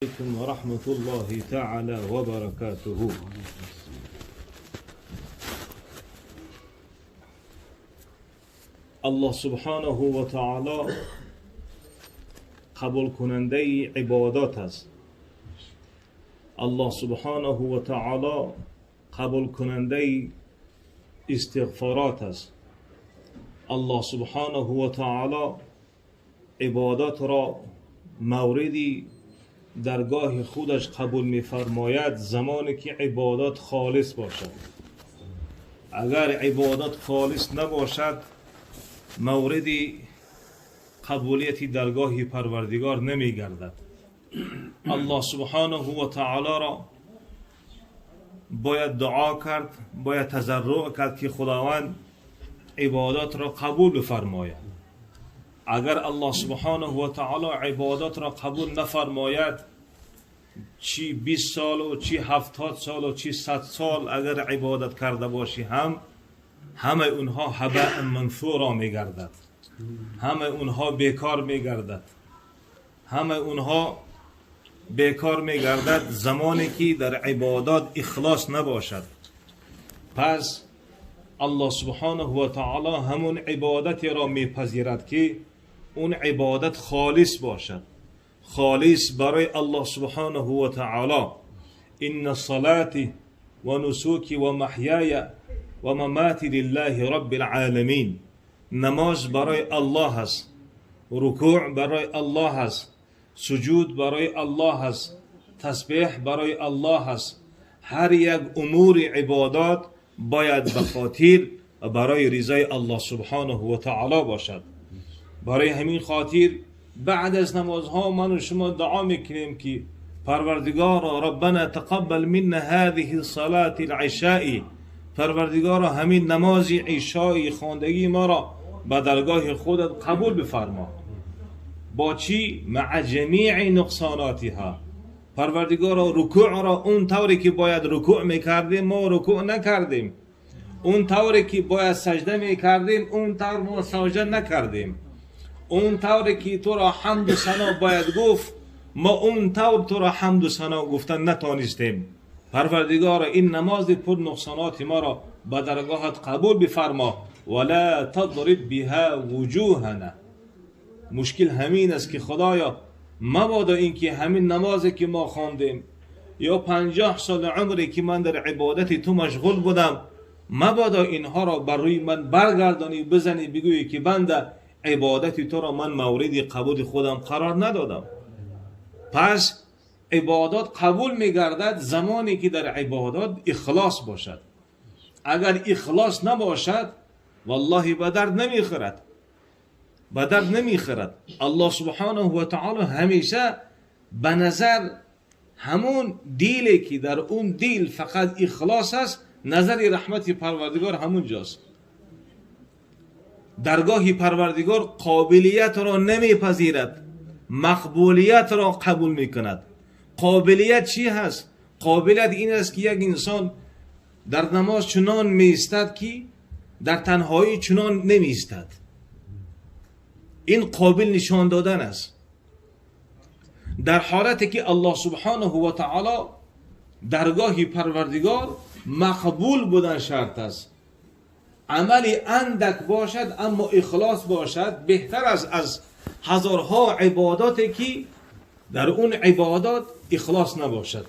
عليكم ورحمة الله تعالى وبركاته. الله سبحانه و تعالی قبول کننده عبادات است. الله سبحانه و تعالی قبول کننده استغفارات است. الله سبحانه و تعالی عبادات را موردی درگاه خودش قبول می‌فرماید زمانی که عبادات خالص باشد. اگر عبادات خالص نباشد مورد قبولیت درگاه پروردگار نمی‌گردد. الله سبحانه و تعالی را باید دعا کرد، باید تضرع کرد که خداوند عبادات را قبول بفرماید. اگر الله سبحانه و تعالی عبادات را قبول نفرماید، چی 20 سال و چی 70 سال و چی 100 سال اگر عبادت کرده باشی هم همه اونها هباء منثورا میگردد، همه اونها بیکار میگردد، همه اونها بیکار میگردد زمانی که در عبادات اخلاص نباشد. پس الله سبحانه و تعالی همون عبادتی را میپذیرد که اون عبادت خالص باشد، خالص برای الله سبحانه و تعالی. ان صلاتی و نسوکی و محیای و مماتی لله رب العالمین. نماز برای الله است، رکوع برای الله است، سجود برای الله است، تسبیح برای الله است. هر یک امور عبادات باید به خاطر و برای رضای الله سبحانه و تعالی باشد. برای همین خاطر بعد از نمازها من و شما دعا میکنیم که پروردگارا ربنا تقبل منا هذه الصلاة العشاء، پروردگارا همین نماز عشای خواندگی ما را به درگاه خودت قبول بفرما. با چی؟ مع جمیع نقصاناتها. پروردگارا رکوع را اون طوری که باید رکوع میکردیم ما رکوع نکردیم، اون طوری که باید سجده میکردیم اون طور ما سجده نکردیم، اون طوری که تو را حمد و ثنا باید گفت ما اون طور تو را حمد و ثنا گفتن نتانستیم. پروردگارا این نماز پر نقصانات ما را به درگاهت قبول بفرما. ولا تضرب بها وجوهنا. مشکل همین است که خدایا مبادا اینکه همین نمازی که ما خواندیم یا 50 سال عمری که من در عبادت تو مشغول بودم، مبادا اینها را بر روی من برگردانی بزنی بگویی که بنده عبادت تو را من مورد قبول خودم قرار ندادم. پس عبادات قبول میگردد زمانی که در عبادات اخلاص باشد. اگر اخلاص نباشد والله به درد نمیخورد، به درد نمیخورد. الله سبحانه و تعالی همیشه به نظر همون دیلی که در اون دیل فقط اخلاص است، نظر رحمت پروردگار همون جاست. درگاه پروردگار قابلیت را نمیپذیرد، مقبولیت را قبول میکند. قابلیت چی هست؟ قابلیت این است که یک انسان در نماز چنان میایستد که در تنهایی چنان نمیایستد. این قابل نشان دادن است. در حالتی که الله سبحانه و تعالی درگاه پروردگار مقبول بودن شرط است. عمل اندک باشد اما اخلاص باشد بهتر است از هزارها عباداتی که در اون عبادات اخلاص نباشد.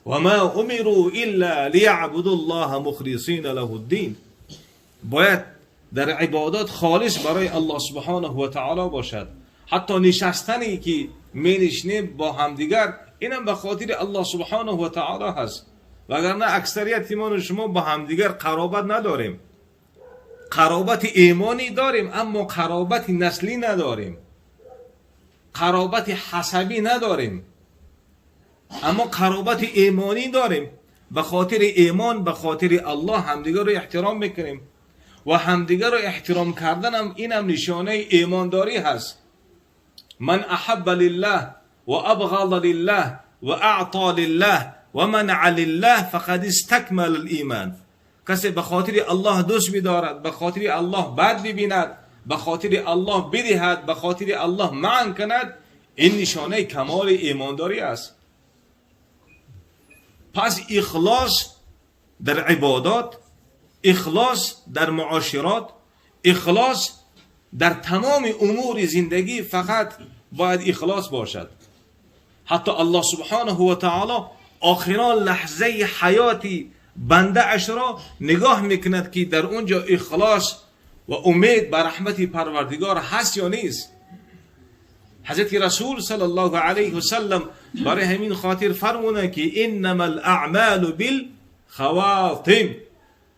و ما امروا الا لیعبدوا الله مخلصین له الدین. باید در عبادات خالص برای الله سبحانه و تعالی باشد. حتی نشستنی که می نشینیم با همدیگر اینم به خاطر الله سبحانه و تعالی هست، وگرنه اکثریت ما و شما با همدیگر قرابت نداریم. قرابت ایمانی داریم اما قرابت نسلی نداریم، قرابت حسبی نداریم، اما قرابت ایمانی داریم. به خاطر ایمان، به خاطر الله همدیگر رو احترام میکنیم و همدیگر رو احترام کردن هم اینم نشانه ایمانداری هست. من احب لله و ابغض لله و اعطى لله و منع لله فقد استکمل الایمان. کسی به خاطر الله دوست می‌دارد، به خاطر الله بد می‌بیند، به خاطر الله بدهد، به خاطر الله منع کند، این نشانه کمال ایمانداری است. پس اخلاص در عبادات، اخلاص در معاشرات، اخلاص در تمام امور زندگی فقط باید اخلاص باشد. حتی الله سبحانه و تعالی آخران لحظه حیاتی بنده اش را نگاه میکند که در اونجا اخلاص و امید به رحمت پروردگار هست یا نیست. حضرت رسول صلی الله علیه و سلم برای همین خاطر فرمودند که انما الاعمال بالخواتم،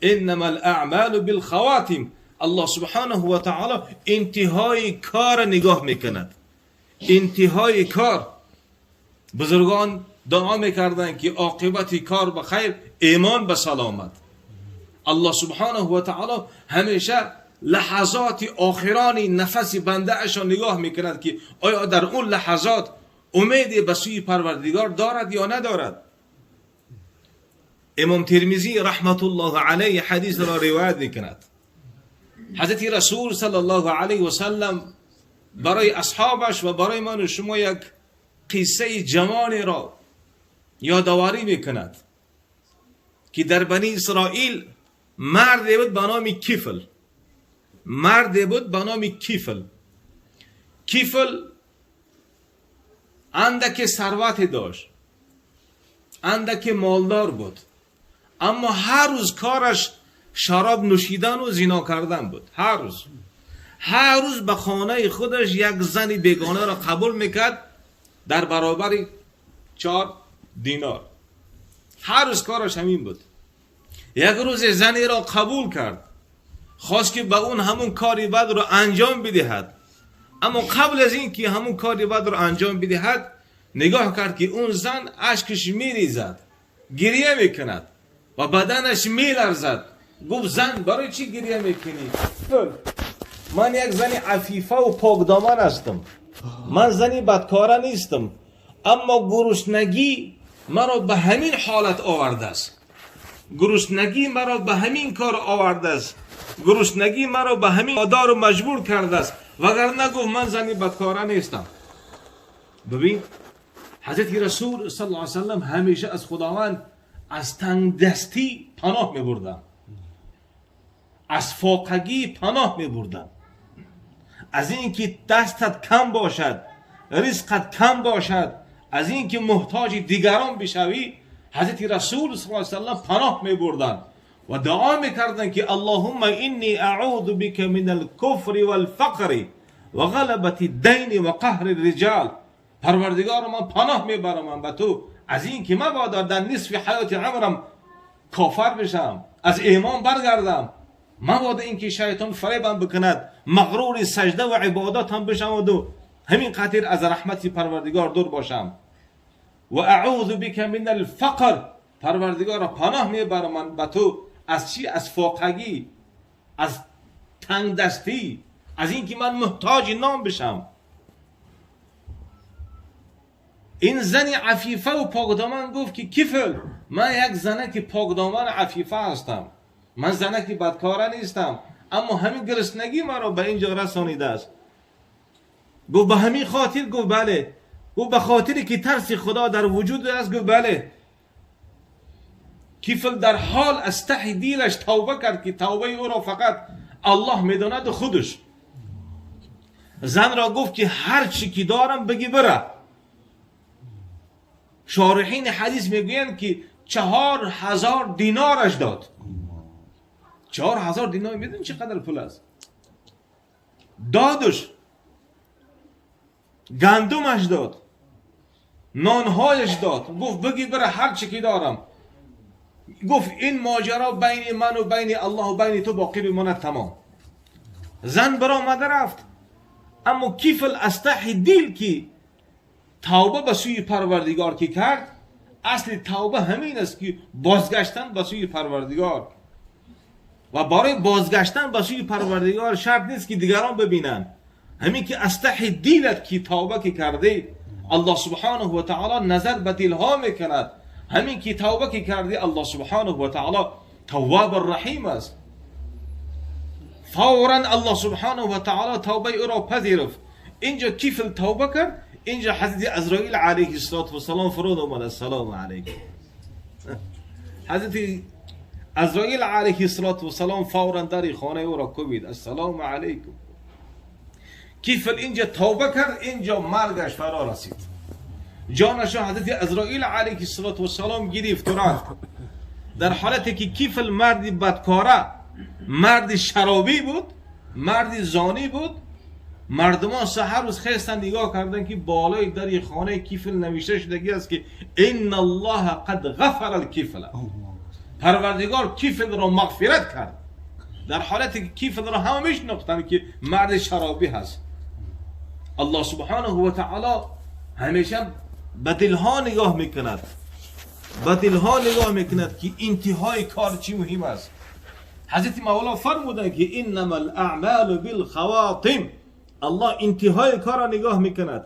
انما الاعمال بالخواتم. الله سبحانه و تعالی انتهای کار نگاه میکند، انتهای کار. بزرگان دعا میکردند که عاقبت کار به خیر، ایمان به سلامت. الله سبحانه و تعالی همیشه لحظات آخران نفس بنده اش را نگاه میکند که آیا در اون لحظات امید به سوی پروردگار دارد یا ندارد. امام ترمذی رحمت الله علیه حدیث را روایت میکند. حضرت رسول صلی الله علیه و سلم برای اصحابش و برای من و شما یک قصه جوانی را یادآوری میکند که در بنی اسرائیل مردی بود به نام کیفل، مردی بود به نام کیفل. کیفل اندک ثروت داشت، اندک مالدار بود، اما هر روز کارش شراب نوشیدن و زنا کردن بود. هر روز به خانه خودش یک زن بیگانه را قبول میکرد در برابر 4 دینار. هر روز کارش همین بود. یک روز زنی را قبول کرد، خواست که به اون همون کاری بد را انجام بدهد، اما قبل از این که همون کاری بد را انجام بدهد نگاه کرد که اون زن اشکش میریزد، گریه میکند و بدنش میلرزد. گفت زن برای چی گریه میکنی؟ من یک زن عفیفه و پاکدامن هستم، من زنی بدکاره نیستم، اما گرسنگی مرا به همین حالت آورده است، گرسنگی مرا به همین کار آورده است، گرسنگی مرا به همین آدار و مجبور کرده است، وگرنه گفت من زنی بدکاره نیستم. ببین حضرت رسول صلی الله علیه وسلم همیشه از خداوند از تنگ دستی پناه میبردن، از فاقگی پناه میبردن، از اینکه دستت کم باشد، رزقت کم باشد، از اینکه محتاج دیگران بشوی، حضرت رسول صلی الله علیه وسلم پناه میبردن و دعا میکردن که اللهم انی اعوذ بک من الکفر والفقر و غلبة الدین و قهر الرجال. پروردگار من پناه میبرم من به تو از اینکه مبادا در نصف حیات عمرم کافر بشم، از ایمان برگردم، مبادا اینکه شیطان فریبم بکند، مغرور سجده و عبادات هم بشم و دو همین خاطر از رحمت پروردگار دور باشم. و اعوذ بک من الفقر، پروردگار پناه میبرم من به تو از چی؟ از فاقگی، از تنگ دستی، از اینکه من محتاج نام بشم. این زن عفیفه و پاکدامن گفت که کفل، من یک زنه که پاکدامن عفیفه هستم، من زنه که بدکاره نیستم، اما همین گرسنگی مرا به اینجا رسانیده است. گفت به همین خاطر؟ گفت بله. گفت به خاطری که ترس خدا در وجود است؟ گفت بله. کفل در حال از ته دیلش توبه کرد که توبه او را فقط الله میداند و خودش. زن را گفت که هر چی که دارم بگی بره. شارحین حدیث میگویند که 4000 دینارش داد. 4000 دینار میدونی چقدر پول است؟ دادش، گندمش داد، نانهایش داد، گفت بگی بره هر چی که دارم. گفت این ماجرا بین من و بین الله و بین تو باقی بماند، تمام. زن برآمده رفت، اما کیفل از ته دل که توبه به سوی پروردگار که کرد، اصل توبه همین است که بازگشتن به سوی پروردگار. و برای بازگشتن به سوی پروردگار شرط نیست که دیگران ببینن، همین که از ته دلت که توبه که کرده، الله سبحانه و تعالی نظر به دلها میکند. همین که توبه که کرده، الله سبحانه و تعالی تواب الرحیم است. فورا الله سبحانه و تعالی توبه او را پذیرفت. اینجا کیفل توبه کرد، اینجا حضرت عزرائیل علیه السلام فرود آمد. السلام علیکم. حضرت عزرائیل علیه السلام فورا در خانه او را کوبید. السلام علیکم. کیفل اینجا توبه کرد، اینجا مرگش فرا رسید. جانش حضرت عزرائیل علیه السلام گرفت و رفت. در حالتی که کیفل مردی بدکاره، مرد شرابی بود، مرد زانی بود، مردمان سحر روز خستن نگاه کردن که بالای در خانه کیفل نوشته شدگی است که ان الله قد غفر الکفل، پروردگار کیفل را مغفرت کرد. در حالتی که کیفل را همه میشناختن که مرد شرابی هست. الله سبحانه و تعالی همیشه به دلها نگاه میکند، به دلها نگاه میکند که انتهای کار چی مهم است. حضرت مولا فرمودند که انما الاعمال بالخواتم. الله انتهای کار را نگاه میکند.